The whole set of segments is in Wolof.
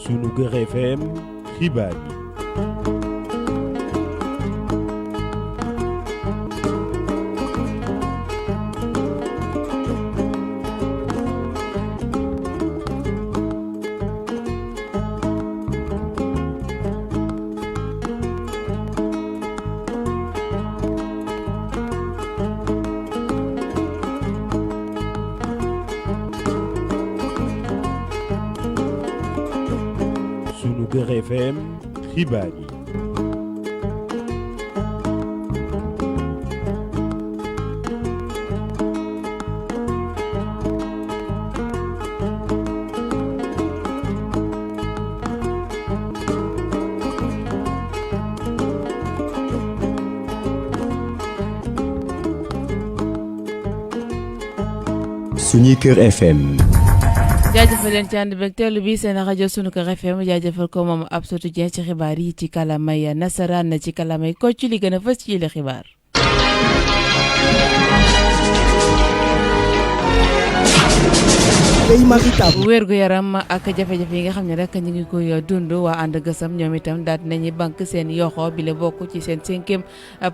Sunuker FM xibaar yi. Sunuker FM xibaar yi. Sunuker FM. jaajëfal leen ci ànd beeg teelu bi seen rajo Sunuker FM jaajëfal ko moom Absatou Dieng ci xibaar yi ci kalamay nasaraan ci kalamay kocc li gën a fës ci li xibaar. wér gu yaram ak jafe-jafe yi nga xam ne rek ñu ngi koy dund waa ànd gësam ñoom itam daal nañu banque seen yoxo bi la bokk ci seen 5e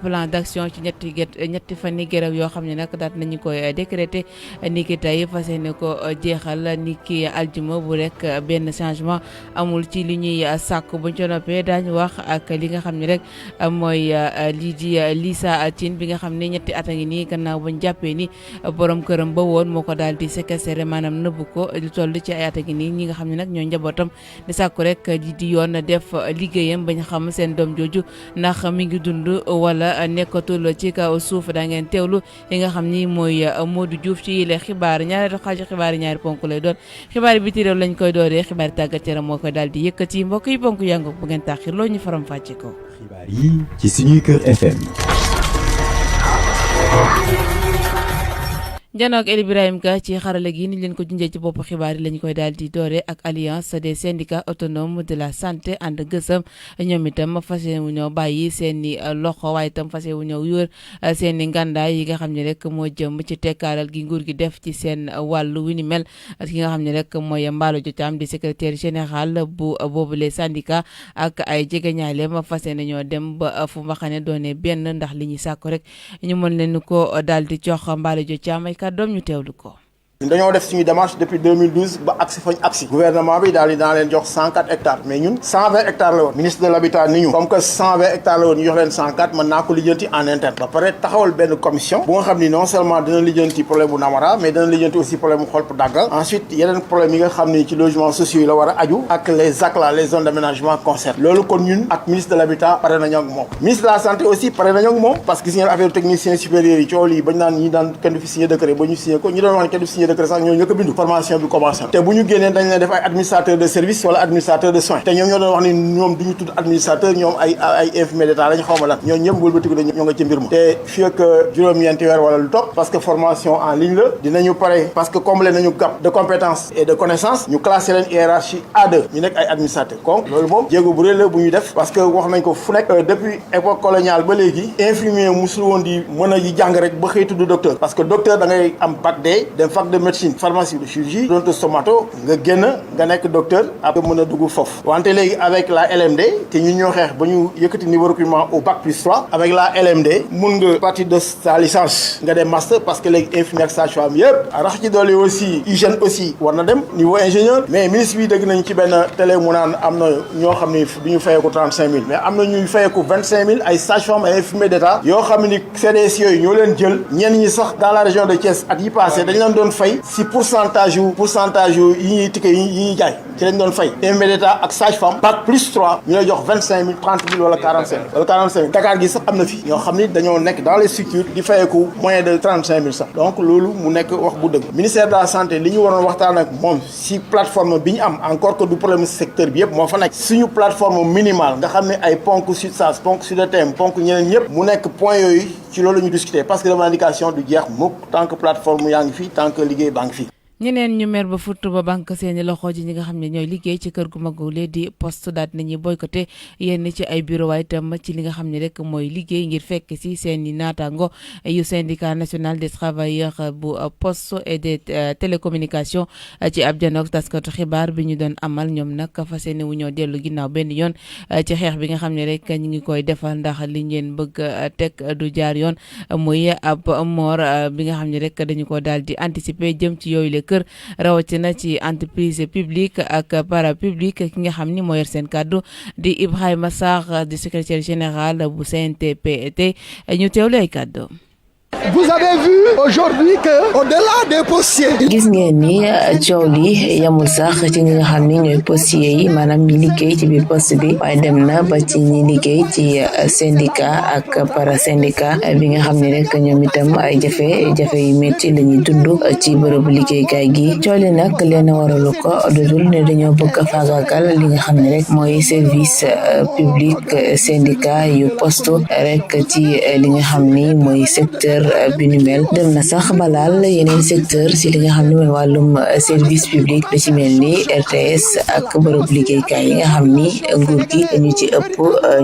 plan d'action ci ñetti fani grève yoo xam ne nag daal nañu koy décréter ni ki tey fas yéene ko jeexal ni ki aljuma bu rek benn changement amul ci li ñuy sàkk buñ ca noppee daañu wax ak li nga xam ne rek mooy lii di Lissa Tine bi nga xam ne ñetti at a ngi nii gannaaw bañ jàppee ni borom këram ba woon moo ko daal di séquestré maanaam nëbb ko lu toll ci ay at gi nii ñi nga xam ne nag ñoo njabootam di sàkku rek di yoon def liggéeyam bañ xam seen doom jooju ndax mi ngi dund wala nekkatul ci kaw suuf daa ngeen teewlu yi nga xam ni mooy Modou Diouf ci yile xibaar ñaareelu xaaju xibaar ñaari ponk lay doon xibaar bi biti réew lañ koy dooree xibaar tàggat yaram moo koy daal di yëkkati mbokk yi ponk yàngu bu ngeen tàxir loo ñu faram fàcce ko. xibaar yi ci Sunuker FM. Janook El Ibrahim Ka ci xarala gi ni leen ko junjee ci bopp xibaar yi lañ koy daal di doore ak alliance des syndicats autonomes de la santé ànd gësam ñoom itam fas yéene wu ñoo bàyyi seen i loxo waaye itam fas yéene wu ñoo yor seen i ngàndaay yi nga xam ne rek moo jëm ci tekkaaral gi nguur gi def ci seen wàllu wi ni mel ki nga xam ne rek mooy Mballo Diotam di secrétaire général bu boobu les syndicats ak ay jegeñaaleem fas yéene ñoo dem ba fu ma xam ne doone benn ndax li ñuy sàkku rek ñu mën leen ko daal di jox Mballo Diotam kàddoom ñu teewlu ko. dañoo def suñu démarche depuis 2012 ba agsi fañ agsi gouvernement bi daal di daan leen jox 104 hectares mais ñun 120 hectares la woon ministre de l'habitat ni ñu comme que 120 hectares la woon ñu jox leen 104 mën naa ko lijjanti en interne ba pare taxawal benn commission bu nga xam ni non seulement dina lijjanti problème bu Namara mais dina lijjanti aussi problème bu Xolp Daggal ensuite yeneen problème yi nga xam ni ci logements sociaux yi la war a aju ak les ACLA les zones d'aménagement concernées loolu kon ñun ak ministre de l'habitat pare nañu ak moom ministre de la santé aussi pare nañu ak moom parce que gis ngeen affaire technicien supérieur yi coow lii bañ naan ñi daan kenn du fi signé décret ba ñu signé ko ñu doon wax ne kenn du fi signé décret sax ñoo ñëkk a bindu formation bi commencé te bu ñu génnee dañ leen def ay administrateur de service wala administrateur de soins te ñoom ñoo doon wax ni ñoom duñu tudd administrateur ñoom ay infirmier d'état lañ xawma lan ñoo ñëpp wëlbatiku dañ ñoo nga ci mbir ma te fii ak juróom-ñeenti weer wala lu topp parce que formation en ligne la dinañu pare parce que combler nañu gap de compétences et de connaissances ñu classé leen hiérarchie A2 ñu nekk ay administrateur kon loolu moom jéego bu rëy la bu ñu def parce que wax nañ ko fu nekk depuis époque coloniale ba léegi infirmier musul woon di mën a yi jàng rek ba xëy tudd docteur parce que docteur da ngay am bac D dem fac de médecine pharmacie de chirurgie donte stomato nga génn nga nekk docteur après mën a dugg foofu wante léegi avec la LMD te ñu ñoo xeex ba ñu yëkkati niveau recrutement au bac plus 3 avec la LMD mun nga partir de sa licence nga dem master parce que léegi infirmier ak sage-femme yëpp rax ci doole aussi hygiène aussi war na dem niveau ingénieur mais ministre bi dégg nañ ci benn télé mu naan am na ñoo xam ni du ñu fayeeku 35 000 mais am na ñuy fayeeku 25 000 ay sage-femme ay infirmier d'état yoo xam ni CDS yooyu ñoo leen jël ñenn ñi sax dans la région de Thiès at yi passé dañ leen doon fay si pourcentage yu yi ñuy ticket yi ñuy jaay ci lañ doon fay infirmier d'état ak sage-femme bac plus 3 ñu lay jox 25 000 30 000 wala 45 000 Dakar gi sax am na fi ñoo xam ni dañoo nekk dans les structures di fayeeku moyen de 35 000 sax donc loolu mu nekk wax bu dëgg ministère de la santé li ñu waroon waxtaan ak moom si plateforme bi ñu am encore que du problème secteur bi yëpp moo fa nekk suñu plateforme minimale nga xam ne ay ponk SUTSAS ponk SUDETEM ponk ñeneen ñëpp mu nekk point yooyu ci loolu ñu discuter parce que revendication du jeex mukk tant que plateforme yaa ngi fi tant que liggéey baa ngi fi ñeneen ñu mer ba futt ba banque seeni loxo ji ñi nga xam ne ñooy liggéey ci kër gu magule di poste daal nañuy boycotté yenn ci ay bureau waaye itam ci li nga xam ne rek mooy liggéey ngir fekk si seeni naataango yu syndicat national des travailleurs bu poste et des télécommunications ci ab janook taskatu xibaar bi ñu doon amal ñoom nag fas yéene wu ñoo dellu ginnaaw benn yoon ci xeex bi nga xam ne rek ñu ngi koy defal ndax li ngeen bëgg teg du jaar yoon muy ab moor bi nga xam ne rek dañu ko daal di anticiper jëm ci yooyu le kër rawatina ci entreprise publique ak parapublique ki nga xam ni moo yor seen kàddu di Ibrahima Sarr di secrétaire général bu CNTPT ñu teewlu ay kàddu. Vous avez vu aujourd'hui que au-delà des postiers. gis ngeen ni coow li yamul sax ci ñi nga xam ni ñooy postiers yi maanaam ñi liggéey ci biir poste bi waaye dem na ba ci ñi liggéey ci syndicat ak parasyndicat bi nga xam ne rek ñoom itam ay jafe-jafe yu métti la ñuy dund ci bërëbu liggéeykaay gi coow li nag leen waralu ko dudul ne dañoo bëgg a faagaagal li nga xam ne rek mooy service public syndicat yu poste rek ci li nga xam ni mooy secteur bi nu mel dem na sax balaal yeneen secteur ci li nga xam ne mooy wàllum service public lu ci mel ni RTS ak bërëb liggéeykaay yi nga xam ni nguur gi ñu ci ëpp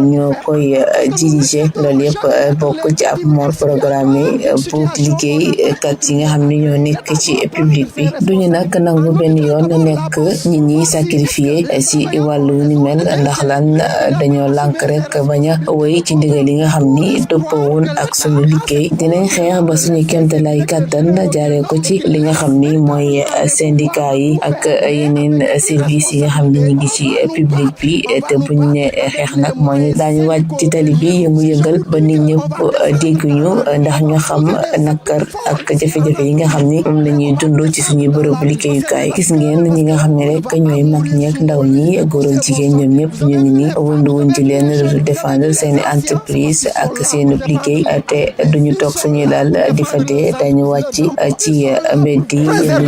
ñoo koy diriger loolu yëpp bokk ci ab mort programmé bu liggéeykat yi nga xam ne ñoo nekk ci public bi duñu nag nangu benn yoon nekk nit ñi sacrifié ci wàllu ni mel ndax lan dañoo lànk rek bañ a wéy ci ndigal yi nga xam ni dëppoowul ak suñu liggéey dinañ xeex ba suñu kéemtalaay kàttan jaaree ko ci li nga xam ni mooy syndicat yi ak yeneen service yi nga xam ni ñu ngi ci public bi te buñ ne xeex nag mooy daañu wàcc ci tali bi yëngu-yëngal ba nit ñëpp dégguñu ndax ñu xam nakar ak jafe-jafe yi nga xam ni moom la ñuy dund ci suñuy bërëbu liggéeyukaay gis ngeen ñi nga xam ne rek ñooy mag ñeek ndaw ñi góor ak jigéen ñoom ñëpp ñu ngi ni wundu wuñ ci leen du défendre seeni entreprise ak seen liggéey te duñu toog suñuy daal di fa dee dañu wàcc ci mbedd yi yëngal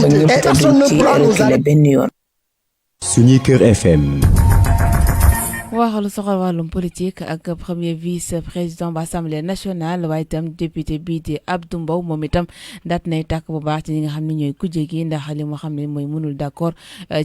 ba ñëpp te duñ ci reculer benn yoon. Suñu Kër FM. wax lu soxal wàllum politique ak premier vice président bu assemblée nationale waaye itam député bii di Abdou Mbow moom itam daat nay tàkk bu baax ci ñi nga xam ne ñooy kujje gi ndax li mu xam ne mooy mënul d'accord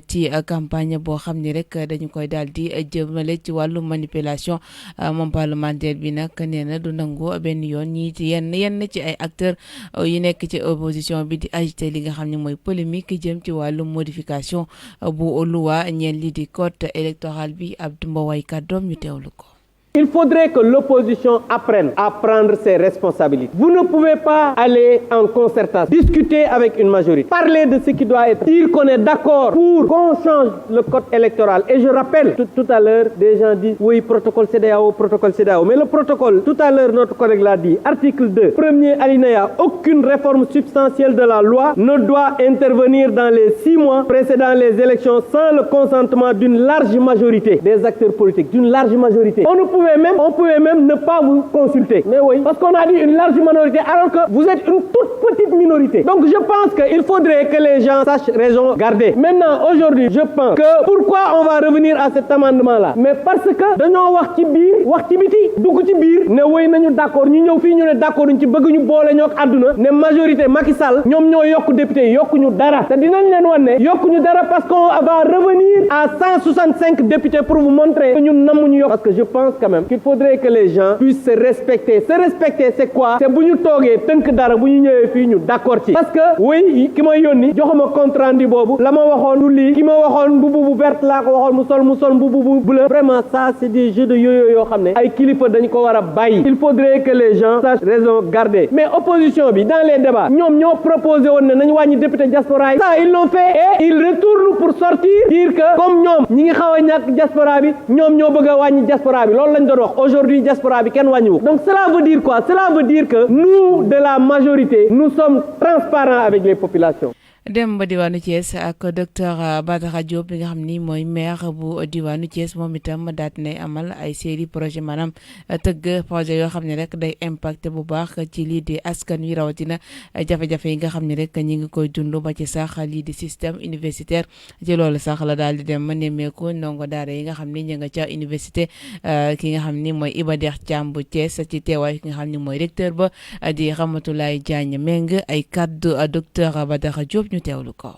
ci campagne boo xam ne rek dañu koy daal di jëmale ci wàllum manipulation moom parlementaire bi nag nee na du nangu benn yoon ñii ci yenn ci ay acteurs yu nekk ci opposition bi di agité li nga xam ne mooy polémique jëm ci wàllum modification bu loi ñeel li di code électoral bi Abdou Mbow Il faudrait que l'opposition apprenne à prendre ses responsabilités. Vous ne pouvez pas aller en concertation, discuter avec une majorité, parler de ce qui doit être, dire qu'on est d'accord pour qu'on change le code électoral. Et je rappelle, tout à l'heure, des gens disent, oui, protocole CEDEAO. Mais le protocole, tout à l'heure, notre collègue l'a dit, article 2, premier alinéa, aucune réforme substantielle de la loi ne doit intervenir dans les 6 mois précédant les élections sans le consentement d'une large majorité des acteurs politiques, d'une large majorité. On pouvait même ne pas vous consulter. Mais oui, parce qu'on a dit une large minorité alors que vous êtes une toute petite minorité. Donc je pense qu'il faudrait que les gens sachent raison garder. Maintenant, aujourd'hui, je pense que pourquoi on va revenir à cet amendement-là? Mais parce que dañoo wax ci biir, wax ci biti, dugg ci biir, ne woy nañu d'accord, ñu ñëw fii ñu ne d'accord ñu ci bëgg ñu boole ñoo ak àdduna, ne majorité Macky Sall ñoom ñoo yokk député yokkuñu dara. Te dinañ leen wan ne yokkuñu dara parce qu'on va revenir à 165 députés pour vous montrer que ñun namuñu yokk. Parce que je pense quand même qu'il faudrait que les gens puissent se respecter. Se respecter, c'est quoi? C'est bu ñu toogee tënk dara bu ñu ñëwee fii ñu d'accord ci. Parce que oui, ki ma yónni joxuma compte rendu boobu la ma waxoon du lii ki ma waxoon mbubu bu verte laa ko waxoon mu sol mbubu bu bleu. Vraiment ça c'est des jeux de yo-yo yoo xam ne ay kilifa dañ ko war a bàyyi. Il faudrait que les gens sachent raison garder. Mais opposition bi dans les débats ñoom ñoo proposé woon ne nañu wàññi député diaspora yi. Ça ils l'ont fait et ils retournent pour sortir dire que comme ñoom ñi ngi xaw a ñàkk diaspora bi ñoom ñoo bëgg a wàññi diaspora bi loolu lañ doon wax. Aujourd'hui diaspora bi kenn wàññiwu. Donc cela veut dire quoi? Cela veut dire que nous de la majorité nous sommes transparents avec les populations. dem ba diwaanu Thiès ak docteur Badara Diop bi nga xam ni mooy maire bu diwaanu Thiès moom itam daat nay amal ay série projet maanaam tëgg projet yoo xam ne rek day impacté bu baax ci lii di askan wi rawatina jafe-jafe yi nga xam ne rek ñi ngi koy dund ba ci sax lii di système universitaire ci loolu sax la daal di dem ma nemmeeku ndongo daara yi nga xam ni ñu nga ca université ki nga xam ni mooy Iba Der Thiam bu Thiès ci teewaay ki nga xam ni mooy recteur ba di Ramatoulaye Diagne Meng ay kaddu docteur Badara Diop ñu teewlu ko.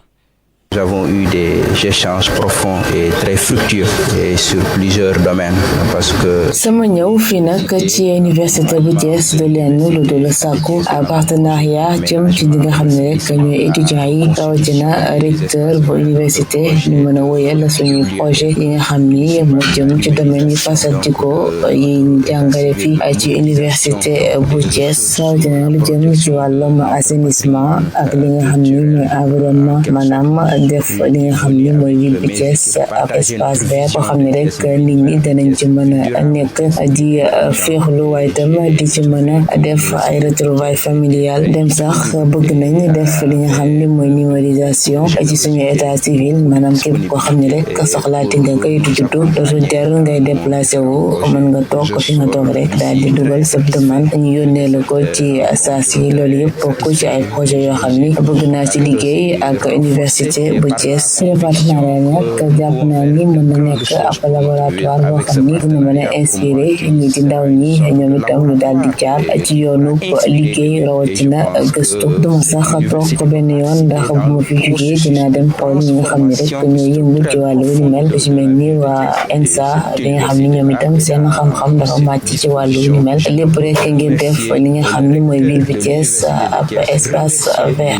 Nous avons eu des échanges profonds et très fructueux et sur plusieurs domaines parce que sama ñëw fii nag ci université bu Thiès de leen lu dul sàkku partenariat jëm ci ñi nga xam ne rek ñooy étudiants yi rawatina recteur bu université ñu mën a wéyal suñuy projet yi nga xam ni moo jëm ci domaine yi fasantikoo yi ñu jàngale fii ci université bu Thiès rawatina lu jëm ci wàllum assainissement ak li nga xam ni mooy environnement maanaam def li nga xam ni mooy ville bu Thiès ak espace vert boo xam ne rek nit ñi danañ ci mën a nekk di féexlu waaye tam di ci mën a def ay retrouvailles familiales dem sax bëgg nañ def li nga xam ni mooy numérisation ci suñu état civil maanaam képp koo xam ne rek soxlaati nga kayitu juddu dootul jar ngay déplacé wu mën nga toog fi nga toog rek daal di dugal sa demande ñu yónnee la ko ci saa si loolu yëpp bokk ci ay projet yoo xam ni bëgg naa ci liggéey ak université bu Thiès partenariat nag jàpp naa ni mën na nekk ab laboratoire boo xam ni dina mën a inspiré ñi di ndaw ñi ñoom itam ñu daal di jaar ci yoonu liggéey rawatina gëstu duma sax toog ko benn yoon ndax bu ma fi jugee dinaa dem xool ñi nga xam ne rek ñoo yëngu ci wàllu wu ni mel lu ci mel ni waa ENSA li nga xam ni ñoom itam seen xam-xam dafa màcc ci wàllu wu ni mel lépp rek ngir def li nga xam ni mooy ville bu Thiès ab espace vert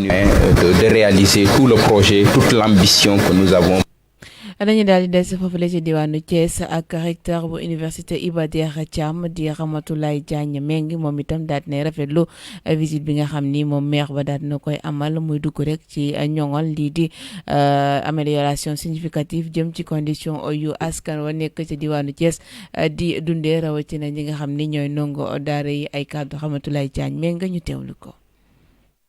de réaliser tout le projet toute l'ambition que nous avons. dañu daal di des foofu la ci diwaanu Thiès ak recteur bu université Iba Der Thiam di Ramatoulaye Diagne Meng moom itam daal di rafetlu visite bi nga xam ni moom maire ba daal dina koy amal muy dugg rek ci ñoŋol lii di amélioration significative jëm ci condition yu askan wa nekk ci diwaanu Thiès di dundee rawatina ñi nga xam ni ñooy ndongo daara yi ay kàddu Ramatoulaye Diagne Meng ñu teewlu ko.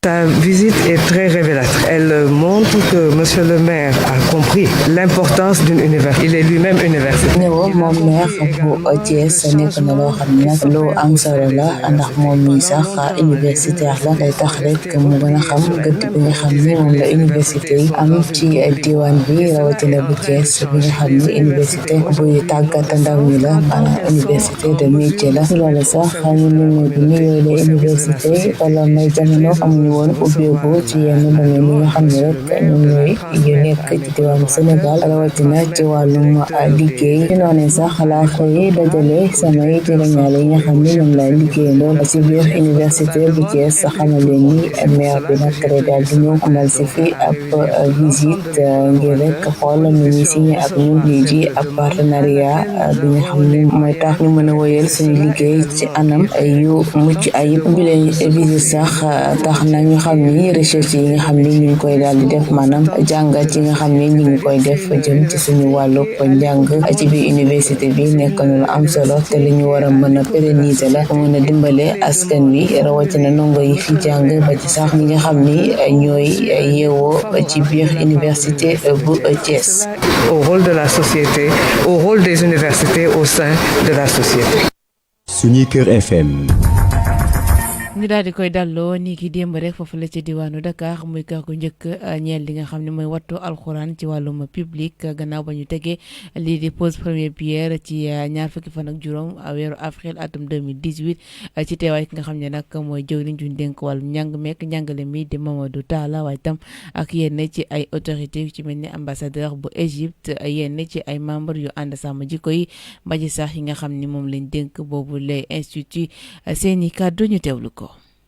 Ta visite est très révélatrice. Elle montre que monsieur le maire a compris l'importance d'une université. Il est lui-même universitaire. ñëw moom maire bu Thiès nekk na loo xam ne nag lu am solo la ndax moom mii sax universitaire la day tax rek mu gën a xam gëdd bi nga xam ne moom la université yi am ci diwaan bi rawatina bu Thiès bi nga xam ne université buy tàggat ndaw ñi la maanaam université de métier la loolu sax ñu ne bi ñu yoolee université tolloon na jamono amuñu woon ubbeeku ci yenn domaine yi nga xam ne rek ñoom ñooy yu nekk ci diwaanu Sénégal rawatina ci wàllum liggéey ci noonu sax laa koy dajale samay jërëñaale yi nga xam ne ñoom laay liggéeyandoo ci biir université bu Thiès xamal leen ni maire bi nag daal di ñëw amal si fi ab visite ngir rek xool nu ñuy signé ak ñun lii di ab partenariat bi nga xam ne mooy tax ñu mën a wéyal suñu liggéey ci anam yu mucc ayib bi leen visite sax tax na ñu xam ni recherche yi nga xam ni ñu ngi koy daal di def maanaam jàngat yi nga xam ni ñu ngi koy def jëm ci suñu wàllu njàng ci biir université bi nekk na lu am solo te li ñu war a mën a pérenniser la mën a dimbale askan wi rawatina ndongo yi fi jàng ba ci sax ñi nga xam ni ñooy yeewoo ci biir université bu Thiès. Au rôle de la société, au rôle des universités au sein de la société. Sunu Kër FM. ñu daal di koy dalloo nii ki démb rek foofu la ci diwaanu Dakar muy kër gu njëkk ñeel li nga xam ne mooy wattu alxuraan ci wàllum public gannaaw ba ñu tegee lii di pose première pierre ci ñaar fukki fan ak juróom weeru avril atum 2018 ci teewaay ki nga xam ne nag mooy jëwriñ ju dénk wàllum njàng meek njàngale mi di Mamadou Talla waaye tam ak yenn ci ay autorités yu ci mel ni ambassadeur bu Égypte yenn ci ay membres yu ànd sàmm jikko yi ba ci sax yi nga xam ni moom lañ dénk boobu lay institut seeni kàddu ñu teewlu ko.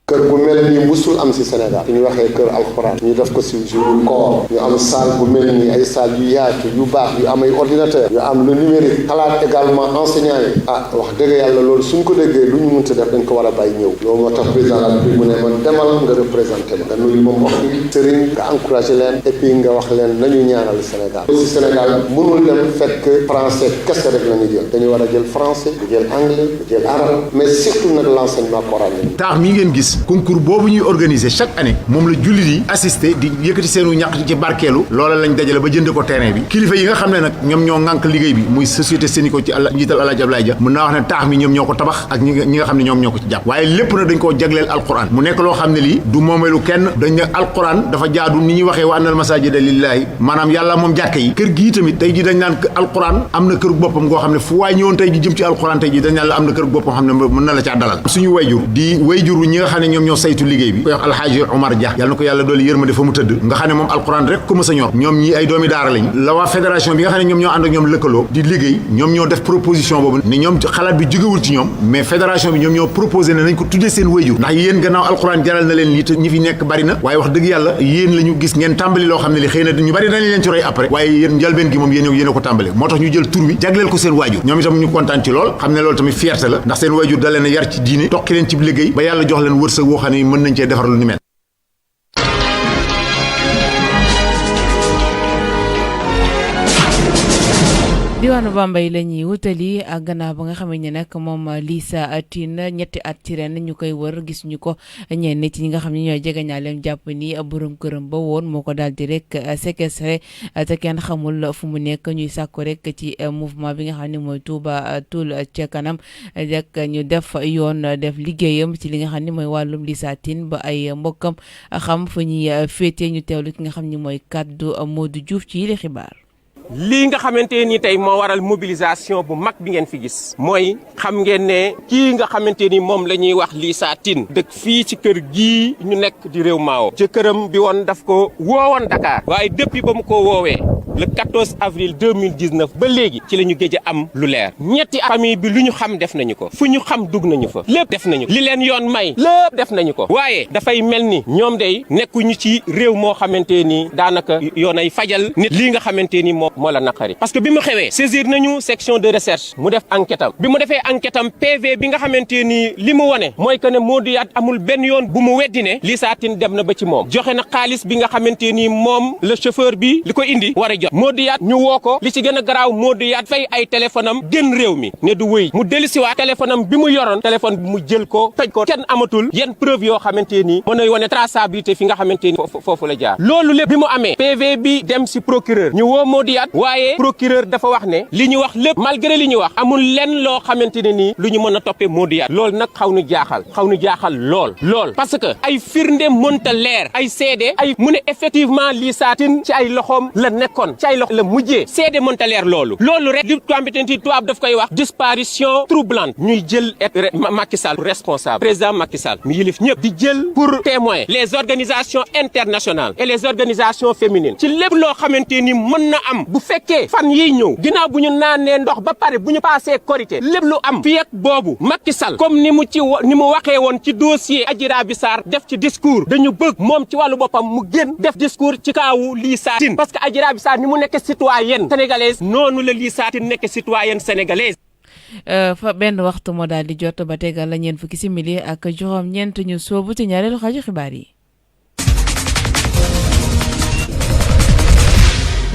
kër gu mel nii musul am si Sénégal ñu waxee kër alxuraan ñu def ko si jour koor ñu am salle bu mel nii ay salle yu yaatu yu baax yu am ay ordinateur yu am le numérique xalaat également enseignants yi wax dëgg yàlla loolu suñ ko déggee lu ñu mënta def dañ ko war a bàyyi ñëw loolu moo tax président la bi mu ne ma demal nga représenté ma nga nuyu moom wax bi sëriñ nga encouragé leen et puis nga wax leen nañu ñaanal Sénégal si Sénégal mënul dem fekk français kese rek la ñu jël dañu war a jël français di jël anglais di jël arabe mais surtout nag l'enseignement coranique taax mi ngeen gis concours boobu ñuy organiser chaque année moom la jullit yi assisté di yëkkati seenu ñàkk ci barkeelu loola lañ dajale ba jënd ko terrain bi kilifa yi nga xam ne nag ñoom ñoo ŋànk liggéey bi muy société Sénico ci njiital Alaaji Ablaye Dia mën naa wax ne taax mi ñoom ñoo ko tabax ak ñi nga xam ne ñoom ñoo ko ci jàpp waaye lépp na dañ koo jagleel alquran mu nekk loo xam ne lii du moomeelu kenn dañ ne alquran dafa jaadu ni ñuy waxee wa annal masajida lillahi maanaam yàlla moom jàkke yi kër gii tamit tey ji dañ naan alquran am na kër boppam ngoo xam ne fu waay ñëwoon tey ji jëm ci alquran tey ji dañ naan la am na kër boppam xam ne mën na la caa dalal suñu wayjur di wayjur ñi nga xam ne ne ñoom ñoo saytu liggéey bi koy wax alxaaji Omar Dia yàlla na ko yàlla doolu yërmande fa mu tëdd nga xam ne moom alquran rek ko mës a ñor ñoom ñi ay doomi daara lañ la waa fédération bi nga xam ne ñoom ñoo ànd ak ñoom lëkkaloo di liggéey ñoom ñoo def proposition boobu ne ñoom xalaat bi jógewul ci ñoom mais fédération bi ñoom ñoo proposé ne nañ ko tuddee seen wayjur ndax yéen gannaaw alquran jaral na leen lii te ñi fi nekk bari na waaye wax dëgg yàlla yéen la ñu gis ngeen tàmbali loo xam ne li xëy na ñu bari dañ leen ci roy après waaye yéen njëlbeen gi moom yéen a ko tàmbale moo tax ñu jël tur wi jagleel ko seen waajur ñoom itam ñu kontaan ci lool xam ne loolu tamit fierté la ndax seen waajur da leen a yar ci diine tokki leen ci liggéey ba yàlla jox leen wërsëg woo xam ne mën nañ cee defar lu ni mel. diwaanu Bambey la ñuy wutali ak gannaaw ba nga xam ne nag moom Lissa Tine ñetti at ci ren ñu koy wër gis ñu ko ñenn ci ñi nga xam ne ñooy jegeñaaleem jàpp ni borom këram ba woon moo ko daal di rek séquestré te kenn xamul fu mu nekk ñuy sàkku rek ci mouvement bi nga xam ne mooy Touba Toul ca kanam rek ñu def yoon def liggéeyam ci li nga xam ne mooy wàllum Lissa Tine ba ay mbokkam xam fu ñuy féetee ñu teewlu ki nga xam ne mooy kaddu Modou Diouf ci yile xibaar. lii nga xamante ni tey moo waral mobilisation bu mag bi ngeen fi gis mooy xam ngeen ne kii nga xamante ni moom la ñuy wax Lissa Tine dëkk fii ci kër gii ñu nekk di réew maawo jëkkëram bi woon daf ko woowoon Dakar waaye depuis ba mu ko woowee le 14 avril 2019 ba léegi ci la ñu géej a am lu leer ñetti famille bi lu ñu xam def nañu ko fu ñu xam dugg nañu fa lépp def nañu ko li leen yoon may lépp def nañu ko waaye dafay mel ni ñoom day nekkuñu ci réew moo xamante ni daanaka yoon ay fajal nit lii nga xamante ni moo la naqari parce que bi mu xewee saisir nañu section de recherche mu def enquête am bi mu defee enquête am PV bi nga xamante ni li mu wone mooy que ne Modou Yat amul benn yoon bu mu weddi ne Lissa Tine dem na ba ci moom joxe na xaalis bi nga xamante ni moom le chauffeur bi li ko indi war a jot Modou Yat ñu woo ko li ci gën a garaaw Modou Yat fay ay téléphone am génn réew mi ne du wëy mu dellusiwaat téléphone am bi mu yoroon téléphone bi mu jël ko toj ko kenn amatul yenn preuve yoo xamante ni mën na wone traçabilité fi nga xamante ni foofu la jaar loolu lépp bi mu amee PV bi dem si procureur ñu woo Modou Yat waaye procureur dafa wax ne li ñu wax lépp malgré li ñu wax amul lenn loo xamante ne nii lu ñu mën a toppee Modou Yat loolu nag xaw nu jaaxal lool parce que ay firnde mënta leer ay seede ay mu ne effectivement Lissa Tine ci ay loxoom la nekkoon ci ay loxo la mujjee seede mënta leer loolu rek li compétenti tubaab daf koy wax disparition troublante ñuy jël Macky Sall responsable président Macky Sall mu yilif ñëpp di jël pour témoin les organisations internationales et les organisations féminines ci lépp loo xamante ni mën na am bu fekkee fan yiy ñëw ginnaaw bu ñu naanee ndox ba pare bu ñu passé korité lépp lu am fii ak boobu Macky Sall comme ni mu waxee woon ci dossier Adji Raby Sarr def ci discours dañu bëgg moom ci wàllu boppam mu génn def discours ci kaawu Lissa Tine parce que Adji Raby Sarr ni mu nekk citoyenne sénégalaise noonu la Lissa Tine nekk citoyenne sénégalaise. fa benn waxtu moo daal di jot ba tegal la ñeent fukki simili ak juróom ñeent ñu soobu ci ñaareelu xaaju xibaar yi.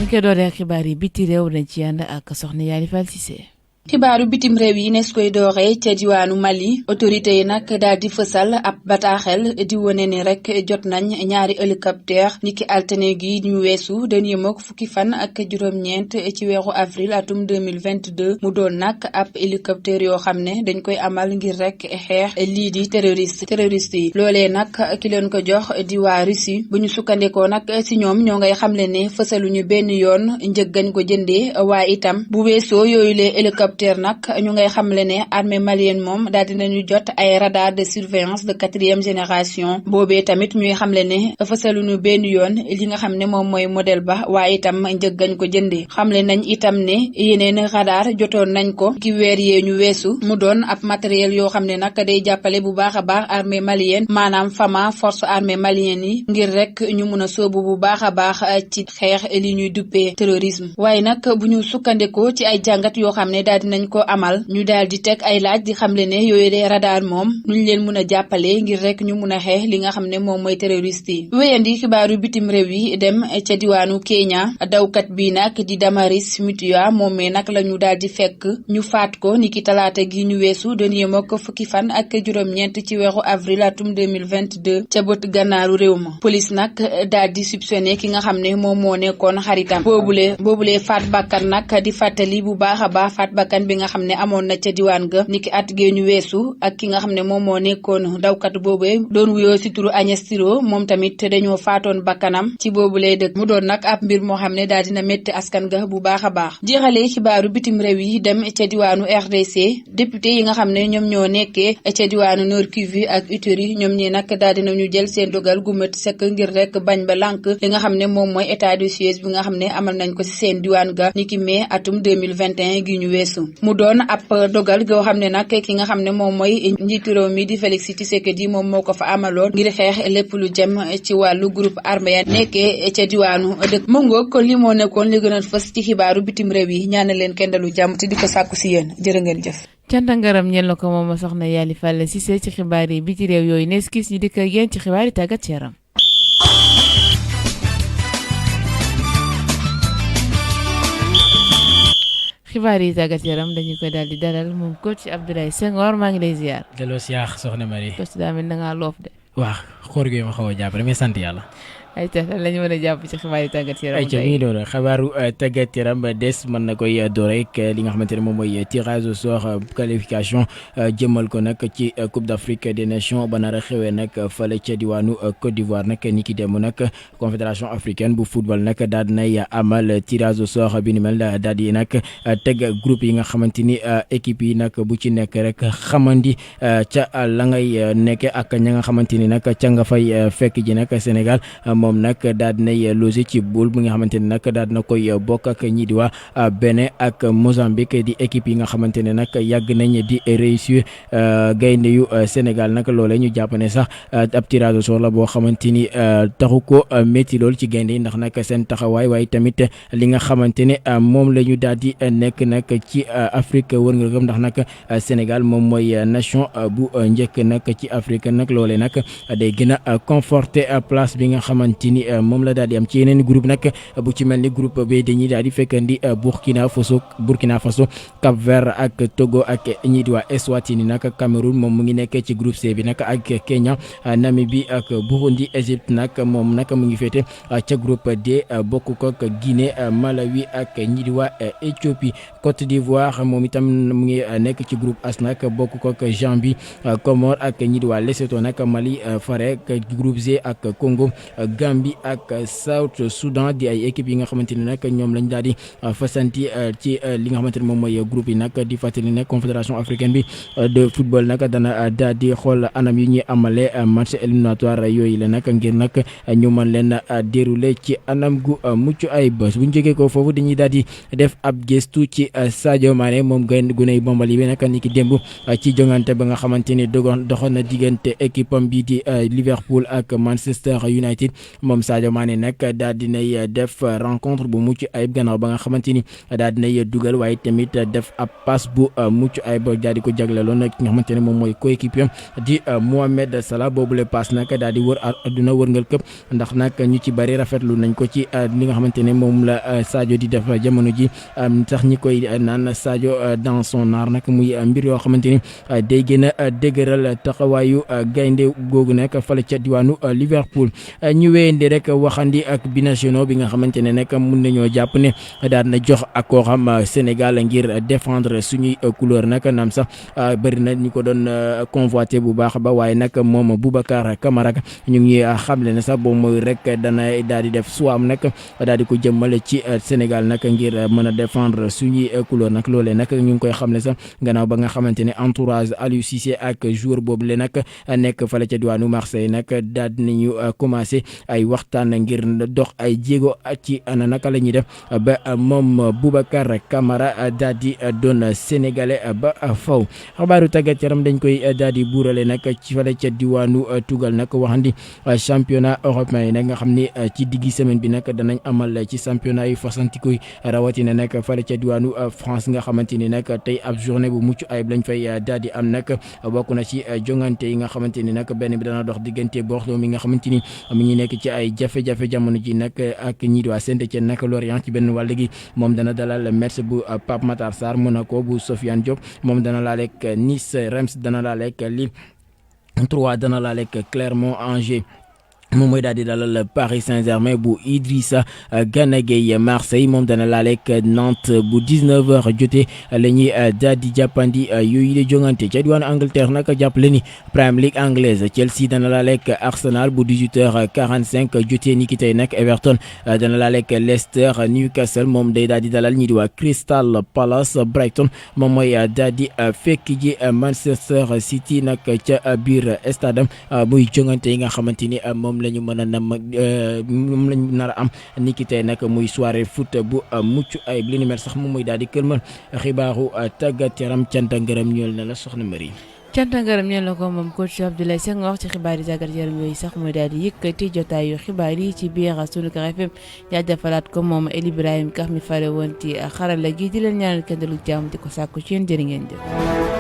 ñu koy dooree ak xibaar yi biti réew dañ ci ànd ak soxna Yaali Fall Cissé. xibaaru bitim réew yi nes koy dooree ca diwaanu Mali autorité yi nag daal di fësal ab bataaxel di wone ni rek jot nañ ñaari hélicoptère niki altine gi ñu weesu dañ yem ak fukki fan ak juróom-ñeent ci weeru avril atum 2022 mu doon nag ab hélicoptère yoo xam ne dañ koy amal ngir rek xeex lii di terroriste yi loolee nag ki leen ko jox di waa Russie bu ñu sukkandikoo nag si ñoom ñoo ngay xamle ne fësaluñu benn yoon njëg gañ ko jëndee waaye itam bu weesoo yooyu lee hélicoptère nag ñu ngay xamle ne armée malienne moom daal dinañu jot ay radar de surveillance de 4e génération boobee tamit ñuy xamle ne fësaluñu benn yoon li nga xam ne moom mooy modèle ba waaye itam njëg gañ ko jëndee xamle nañ itam ne yeneen radar jotoon nañ ko ki weer yee ñu weesu mu doon ab matériel yoo xam ne nag day jàppale bu baax a baax armée malienne maanaam FAMA force armée malienne yi ngir rek ñu mun a sóobu bu baax a baax ci xeex li ñuy duppee terrorisme waaye nag bu ñu sukkandikoo ci ay jàngat yoo xam ne daal dinañ ko amal ñu daal di teg ay laaj di xamle ne yooyu de radar moom nuñ leen mun a jàppale ngir rek ñu mun a xeex li nga xam ne moom mooy terroriste yi wéyandi xibaaru bitim réew yi dem ca diwaanu Kenya dawkat bi nag di Damaris Mutua moomee nag la ñu daal di fekk ñu faat ko niki talaata gi ñu weesu doon yem ak fukki fan ak juróom-ñeent ci weeru avril atum 2022 ca bët gànnaaru réew ma police nag daal di soupçonné ki nga xam ne moom moo nekkoon xaritam boobule faat bakkan nag di fàttali bu baax a baax faat bakkan bakkan bi nga xam ne amoon na ca diwaan ga niki at gee ñu weesu ak ki nga xam ne moom moo nekkoon dawkat boobee doon wuyoo si turu Agnès Tiro moom tamit dañoo faatoon bakkanam ci boobu lay dëkk mu doon nag ab mbir moo xam ne daal dina métti askan ga bu baax a baax. jeexalee xibaaru bitim réew yi dem ca diwaanu RDC député yi nga xam ne ñoom ñoo nekkee ca diwaanu Nord Kivu ak Ituri ñoom ñi nag daal dinañu jël seen dogal gu mat sëkk ngir rek bañ ba lànk li nga xam ne moom mooy état de siège bi nga xam ne amal nañ ko ci seen diwaan ga niki mai atum 2021 gi ñu weesu mu doon ab dogal goo xam ne nag ki nga xam ne moom mooy njiitu réew mi di Félix Tshisekedi moom moo ko fa amaloon ngir xeex lépp lu jëm ci wàllu groupe armé ya nekkee ca diwaanu dëkk mëngoo kon li moo nekkoon li gën a fës ci xibaaru bitim réew yi ñaanal leen kenn dalu jàmm te di ko sàkku si yéen jërë ngeen jëf. canta ngaram ñeel na ko moom soxna Yali Fall Cissé ci xibaar yi bi ci réew yooyu nees gis ñi dikk ak yéen ci xibaar yi tàggat yaram. xibaar yi tàggat yaram dañu koy daal di dalal moom coach Abdoulaye Senghor maa ngi lay ziar. delloo siyaar soxna Marie. coach daa mel da ngaa loof de. waaw xoor gi ma xaw a jàpp damay sant yàlla. ay tax lañu mën a jàpp ci xibaar yi tàggat yaram. ay ca mi ngi doon xabaaru tàggat yaram des mën na koy door rek li nga xamante ne moom mooy tirage au sort qualification jëmmal ko nag ci Coupe d'Afrique des Nations ba nar a xewee nag fële ca diwaanu Côte d'Ivoire nag ni ki dem nag confédération africaine bu football nag daal dinay amal tirage au sort bi ni mel daal di nag teg groupe yi nga xamante ni équipe yi nag bu ci nekk rek xamandi ca la ngay nekke ak ña nga xamante ni nag ca nga fay fekk ji nag Sénégal moom nag daal dinay logé ci boule bi nga xamante ne nag daal dina koy bokk ak ñi di waa Bénin ak Mozambique di équipe yi nga xamante ne nag yàgg nañ di réussir gaynde yu Sénégal nag loolee ñu jàpp ne sax ab tirage au sort la boo xamante ni taxu ko métti lool ci gaynde yi ndax nag seen taxawaay waaye tamit li nga xamante ne moom la ñu daal di nekk nag ci Afrique wër nga gëm ndax nag Sénégal moom mooy nation bu njëkk nag ci Afrique nag loolee nag day gën a conforter place bi nga xamante ni moom la daal di am ci yeneen groupe nag bu ci mel ni groupe B dañuy daal di fekkandi Burkina Faso Cap Vert ak Togo ak ñi di waa Eswatini nag Cameroun moom mu ngi nekk ci groupe C bi nag ak Kenya Namibie ak Burundi Égypte nag moom nag mu ngi féete ca groupe D bokk ko ak Guinée Malawi ak ñi di waa Éthiopie Côte d'Ivoire moom itam mu ngi nekk ci groupe As nag bokk ko ak Gambie Comores ak ñi di waa Lesotho nag Mali fare ak groupe G ak Congo Gambie ak South Soudan di ay équipe yi nga xamante ni nag ñoom lañ daal di fasanti ci li nga xamante ni moom mooy groupe yi nag di fàttali nag confédération africaine bi de football nag dana daal di xool anam yi ñuy amale match éliminatoire yooyu la nag ngir nag ñu mën leen dérouler ci anam gu mucc ay bés bu ñu jógee ko foofu dañuy daal di def ab gëstu ci Sadio Mané moom gaynde gu nay Bambali bi nag ni ki démb ci jongante ba nga xamante ni doxoon na diggante équipe am bi di Liverpool ak Manchester United moom Sadio Mané nag daal dinay def rencontre bu mucc ayib gannaaw ba nga xamante ni daal dinay dugal waaye tamit def ab passe bu mucc ayib daal di ko jagleeloon ki nga xamante ne moom mooy coéquipier di Mohamed Salah boobule passe nag daal di wër àdduna wërngal këpp ndax nag ñu ci bari rafetlu nañ ko ci li nga xamante ne moom la Sadio di def jamono ji sax ñi koy naan Sadio dans son art nag muy mbir yoo xamante ni day gën a dëgëral taxawaayu gaynde googu nekk fale ca diwaanu Liverpool ñu wéyandi rek waxandi ak binationaux bi nga xamante ne nag mun nañoo jàpp ne daal na jox accord am Sénégal ngir défendre suñuy couleur nag naam sax bëri na ñu ko doon convoité bu baax ba waaye nag moom Boubacar Camara ñu ngi xamle ne sax boobu mooy rek dana daal di def suwaam nag daal di ko jëmmale ci Sénégal nag ngir mën a défendre suñuy couleur nag loolee nag ñu ngi koy xamle sax gannaaw ba nga xamante ne entourage Aliou Cissé ak joueur boobu le nag nekk fale ca diwaanu Marseille nag daal dinañu commencé ay waxtaan ngir dox ay jéego ci ana naka la ñuy def ba moom Boubacar Camara daal di doon sénégalais ba faw xabaaru tàggat yaram dañ koy daal di buurale nag ci fale ca diwaanu Tugal nag waxandi championnat européen yi nag nga xam ni ci diggi semaine bi nag danañ amal ci championnat yu fasantikoy rawatina nag fale ca diwaanu France nga xamante ni nag tey ab journée bu mucc ayib lañ fay daal di am nag bokk na ci jongante yi nga xamante ni nag benn bi dana dox diggante Bordeaux mi nga xamante ni mi ngi nekk ci ay jafe-jafe jamono ji nag ak ñi di waa Saint-Étienne nag Lorient ci benn wàll gi moom dana dalal Metz bu Pape Matar Sarr Monaco bu Sofiane Diop moom dana laaleeg Nice Reims dana laaleeg Lille 3 dana laaleeg Clermont Angers moom mooy daal di dalal Paris Saint-Germain bu Idrissa Gana Gueye. Marseille moom dana laaleek Nantes bu 19h jotee la ñuy daal di jàppandi yooyu la jongante ca diwaanu Angleterre nag jàppale ni Premier League anglaise Chelsea dana laaleek Arsenal bu 18h45 jotee ni ki tey nag Everton dana laaleek Leicester. Newcastle moom day daal di dalal ñi di waa Crystal Palace. Brighton moom mooy daal di fekk ji Manchester City nag ca biir stade muy jongante yi nga xamante ni moom lañu mën a moom lañu nar a am niki tey nag muy soirée foot bu mucc ayib li ni mel sax moom muy daal di kërmal xibaaru tàggat yaram cant ngërëm ñëwal na la soxna Marie. cant ngërëm ñeel na ko moom coach Abdoulaye Senghor ci xibaar yi tàggat yaram yooyu sax mooy daal di yëkkati jotaayu xibaar yi ci biir Sunuker FM jaajëfalaat ko moom El Ibrahima Ka mi fare woon ci xarala gi di leen ñaanal kenn lu jàmm di ko sàkku ci yéen jërë ngeen jëf.